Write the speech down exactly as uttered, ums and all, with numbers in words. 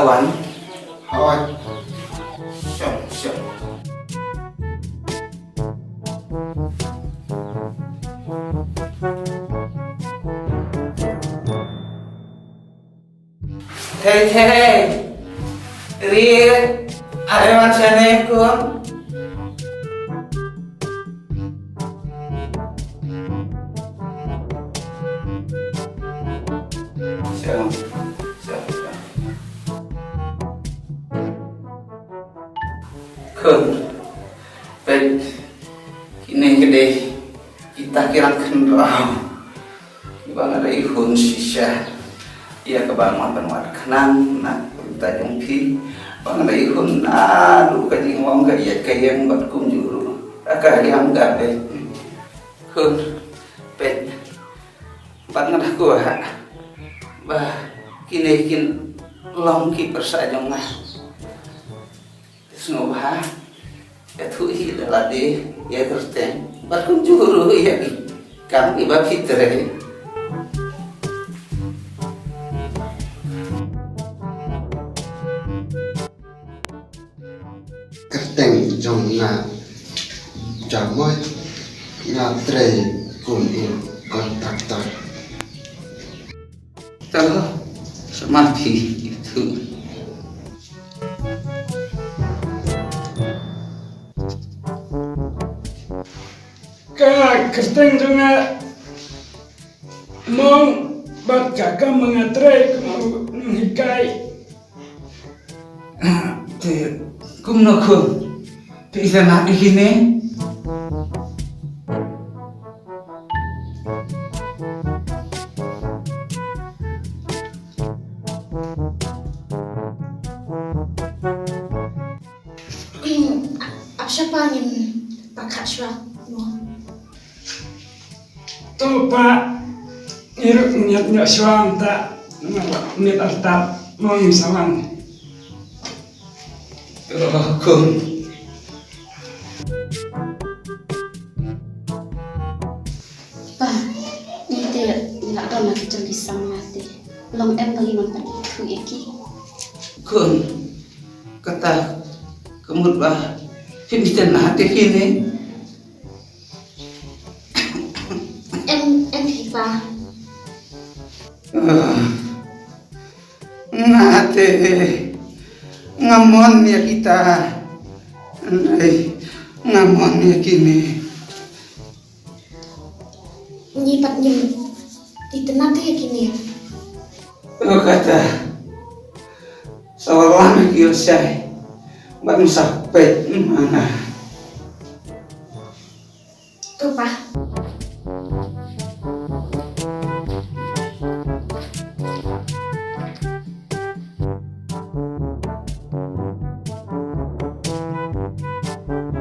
Wan. Hoi. Shong, shong. Thei thei. Ri. Are wan shane khun. Shong, shong, shong. Khun. Peit, kine ki dei kita ki rang khynraw kiba nga da ihun shisha ïa kaba nga pynwad khnang na ka bynta jong phi, ba nga da ihun naduh ka jingmong, ka ïeit ka ïeng bad kumjuh ruh ka ïam ka beit. Khun, peit, bad nga da kwah ba kine kin long ki pyrsa jong nga. Sngewbha ïathuh hi da lade ïa kyrteng bad kumjuh ruh ïa ki kam kiba phi trei. Kyrteng jong nga Jamoi, nga trei kum u kontraktor. To, sngewbha phi ïathuh. Ka kyrteng jong nga Mong, bad ka kam ba nga trei kum u nonghikai. Te kumno khun, phi itynnad ïa kine? Ap shapa ngin pyrkhat shuwa mo. To pa, ngi ruh ngin ïoh shuwa mynta, mynta artat mo ngin sa wan. To khun. Pa, ngi te ngi la don la ki jong ki samla te. Long em ba ngi nang pat ithuh ïa ki. Khun, kata ka mut ba phim itynnad ïa kine. Em, em phi pa. Ah, nga te nga mon ïa kita. Ai, nga mon ïa kine. Ngi pat ngim itynnad ïa kine. Oh, kata. Sa wallam ki ïoh shai. Bad ngim sa peit ma nga.